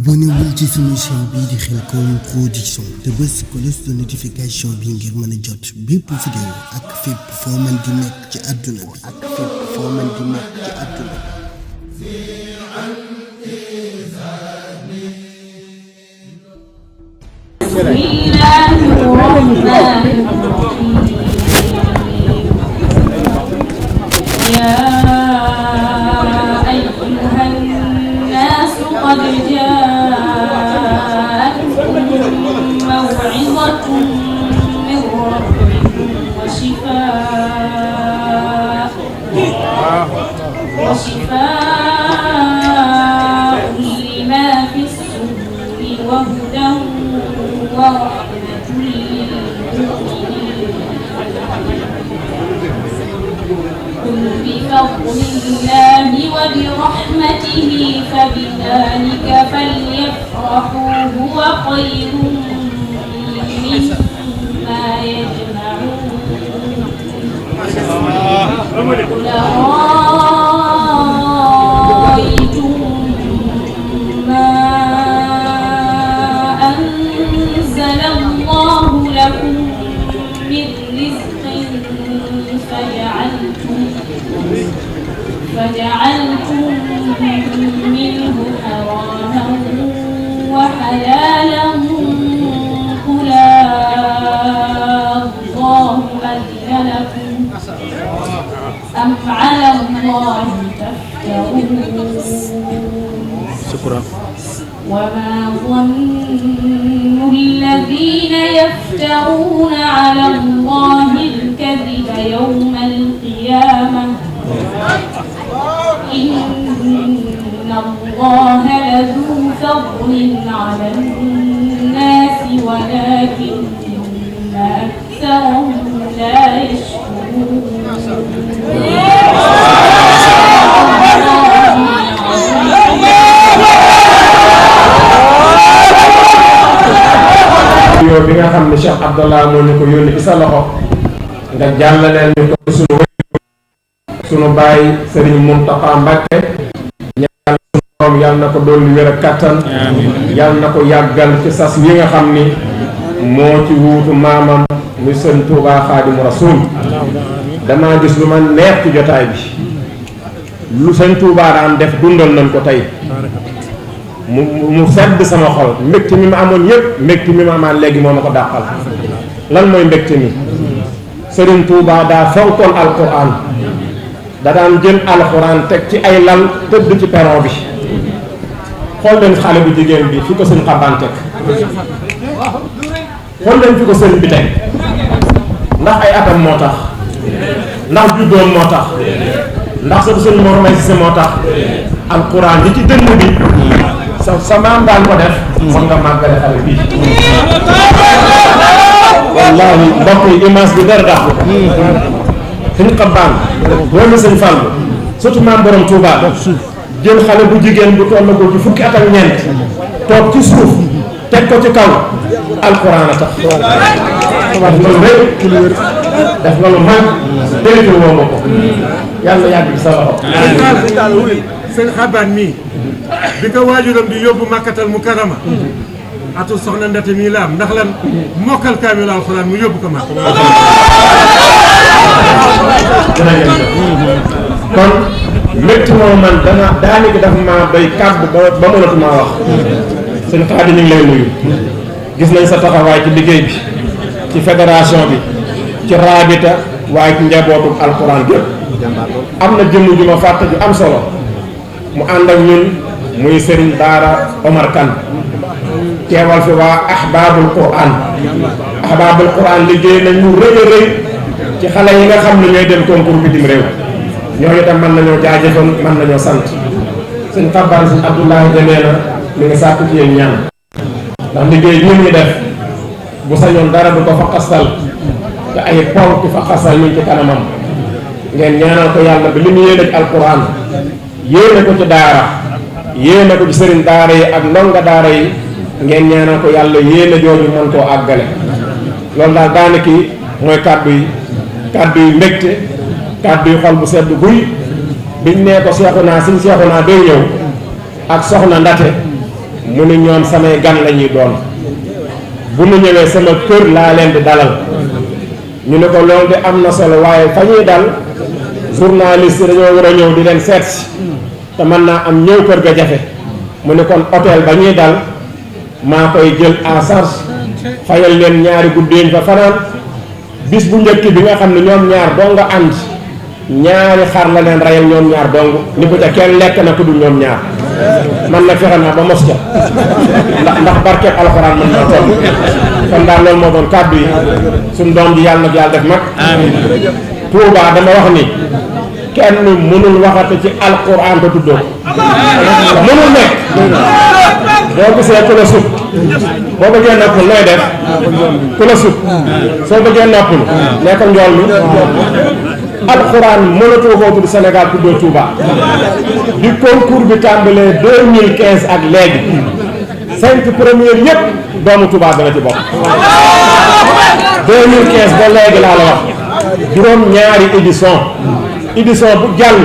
abonné wul ci sunu chaîne bii di Khelcom Production te bës cloche de notification bi ngir mën a jot bépp vidéo ak fépp foo mën di nekk ci àdduna bi قد جاءتكم موعظة من ربكم وشفاء لما في الصدور وهدى ورحمة للمؤمنين قل بفضل الله وبرحمته فبذلك فليفرحوا هو خير مما يجمعون قل أرأيتم ما أنزل الله لكم من رزق فجعلتم منه حراما وحلالا قل الله أذن لكم أم على الله تفترون شكرا. وما ظن الذين يفترون على الله الكذب يوم القيامة إن الله لذو فضل على الناس ولكن أكثرهم لا يشكرون yow bi nga xam ne Cheikh Abdallah moo ñu ko yónni ci sa loxo nga jàllaleel ñu ko sunu baay Serigne Mountakha Mbacké ñaan sunu borom yàlla na ko dolli wér ak kattan yàlla na ko yàggal ci sas wi nga xam ni moo ci wuutu maamam muy Serigne Touba Xaadimu Rasuul damaa gis lu ma neex ci jotaay bi lu Serigne Touba daan def dundal nañ ko tey mu sedd sama xol mbégte mi ma amoon yëpp mbégte mi ma amaan léegi moo ma ko dàqal lan mooy mbégte mi Serigne Touba daa fonkoon alquran da daan jël alquran teg ci ay lal tëdd ci peron bi xool leen xale bu jigéen bi fi ko sëñ xabaan teg xool leen fi ko sëñ bi teg ndax ay atam moo tax ndax juddoom moo tax ndax sa sëñ Mor May Cissé moo tax alquran yi ci dënn bi sa maam daan ko def foog nga màggale xale bii wallaahi mbokk yi image bi dara dàqu ko sëñ xabaan wala sëñ Fall surtout maam borom Touba jël xale bu jigéen bu toll ko ci fukki at ak ñeent toog ci suuf teg ko ci kaw alquran a tax def loolu rëy def loolu mag délété woo ma ko yàlla yàgg ci sa loxo sëñ xabaan mii bi ko waajuram di yóbbu Makkatal Mukarrama atu soxna Ndate mii la am ndax lan mokkal kaamil alxuraan mu yóbbu ko Makka kon métti moom man daanaka dafa maa doy kàbb ba mënatumaa wax sëñ Xaadi ñu ngi lay nuyu gis nañ sa taxawaay ci liggéey bi ci fédération bi ci raabita waaye ci njabootu alxuraan yëpp am na jëmm ju ma fàtte ju am solo mu ànd ak ñun muy Serigne Daara Omar Kane teewal fi waa ahbaabul Qur'an liggéey nañ ñu rëy a rëy ci xale yi nga xam ne ñooy dem concours bitim réew ñooñu tam mën nañoo jaajëfal mën nañoo sant sëñ Fabane sëñ Abdoulaye demee na mi ngi sàkku ci yéen ñaan ndax liggéey bii ñuy def bu sañoon dara du ko fa xastal te ay ponk fa xastal ñu ci kanamam ngeen ñaanal ko yàlla bi li mu yéene ci alquran yéene ko ci daara yéene ko ci sëriñ daara yi ak ndonga daara yi ngeen ñaanal ko yàlla yéene jooju mën koo àggale loolu daal daanaka mooy kàddu yi mbégte kàddu yi xol bu sedd guy biñ nee ko Seexuna suñ Seexuna day ñëw ak soxna Ndate mu ni ñoom samay gan la ñuy doon bu nu ñëwee sama kër laa leen di dalal ñu ne ko loolu de am na solo waaye fa ñuy dal journaliste dañoo war a ñëw di leen seet si te mën naa am ñëw kër ga jafe mu ne kon hôtel ba ñuy dal maa koy jël en charge fayal leen ñaari guddeeñ fa fanaan bis bu njëkk bi nga xam ne ñoom ñaar dong nga ànd ñaari xar la leen rayal ñoom ñaar dong ni ko ca kenn lekk na ko du ñoom ñaar man nag fexe naa ba mos ca ndax barkeeb alxuraan mën na toll kon daal loolu moo doon kàddu yi suñ doom ji yàlla nag yàlla def mag Touba dama wax ni kenn mënul waxate ci alxuraan te tuddoo ko mënul nekk boo gisee ku la sut boo bëggee noppul nooy def ku la sut soo bëggee noppul nekk njool mi alxuraan mënatoo koo tudd Sénégal tuddoo Touba di concours bi tàmbalee 2015 ak léegi 5 premiers yëpp doomu Touba dana ci bokk 2015 ba léegi laa la wax juróom ñaari édition bu jàll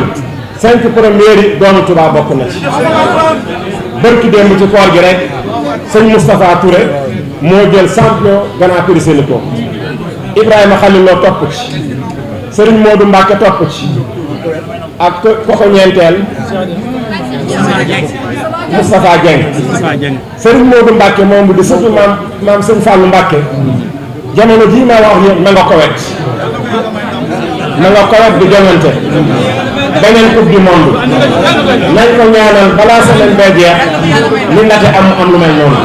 5 premiers yi doomu Touba bokk na ci bërki démb ci koor gi rek sëñ Moustapha Touré moo jël champion Grand Prix Sénégal Ibrahima Khalil Lo topp ci Sëriñ Modou Mbacke topp ci ak koko ñeenteel Moustapha Dieng Sëriñ Modou Mbacke moom bu di sëtu maam sëñ Fallou Mbacke jamono jii ma wax yëpp na nga kowet di jongante beneen coupe du monde nañ ko ñaanal balaa semaine bee jeex li nate am lu mel noonu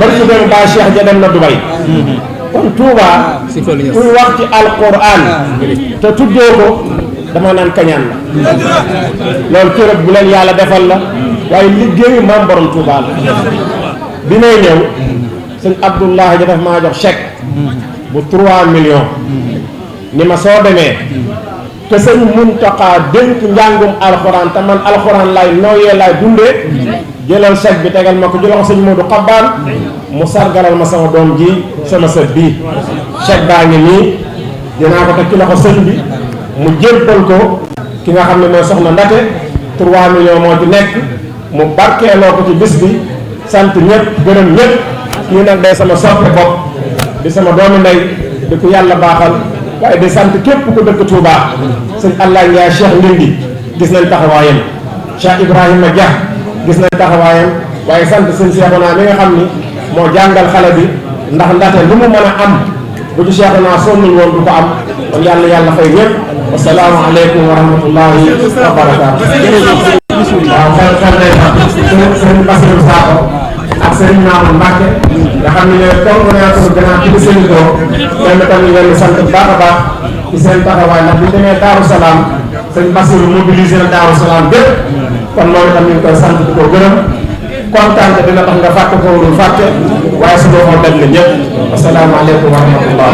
barki dem ba Cheikh ja dem na Dubai kon Touba kuy wax ci alquran te tuddoo ko dama naan kañaan la loolu cërëb bu leen yàlla defal la waaye liggéeyu maam borom Touba la bi may ñëw sëñ Abdoulahi ja daf maa jox chèque bu 3 millions ni ma soo demee te sëñ Muntaxa dénk njàngum alxuraan te man alxuraan laay nooyee laay dundee jëlal chèque bi tegal ma ko jëlal ko sëñ Modou Xabbaan mu sargalal ma sama doom ji sama sët bii chèque baa ngi nii dinaa ko teg ci loxo sëñ bi mu jébbal ko ki nga xam ne mooy soxna Ndate 3 millions moo ci nekk mu barkeeloo ko ci bis bi sant ñëpp gërëm ñëpp kii nag day sama soppe bopp di sama doomi ndey di ko yàlla baaxal waaye di sant képp ku dëkk Touba sëñ Allah Ndiaye Cheikh Ndindi gis nañ taxawaayam Cheikh Ibrahima Dia gis nañ taxawaayam waaye sant sëñ Cheikhouna mi nga xam ni moo jàngal xale bi ndax Ndate lu mu mën a am bu ci Cheikhouna sonnul woon du ko am kon yàlla fay ñëpp assalaamu aleykum wa rahmatullahi wa barakaatu waaw xel day sax sëñ Bassirou Sakho ak sëriñ Mamadou Mbacke nga xam ne coordonnateur Grand Prix Sénégal ñoom itam ñu leen di sant bu baax a baax ci seen taxawaay ndax bu ñu demee Daaru Salaam sëñ Bassirou mobilisé na Daaru Salaam bépp kon loolu itam ñu ngi koy sant di ko gërëm kontaan te dina tax nga fàtte ko dul fàtte waaye su boobaa dem na ñëpp asalaamaaleykum wa rahmatullah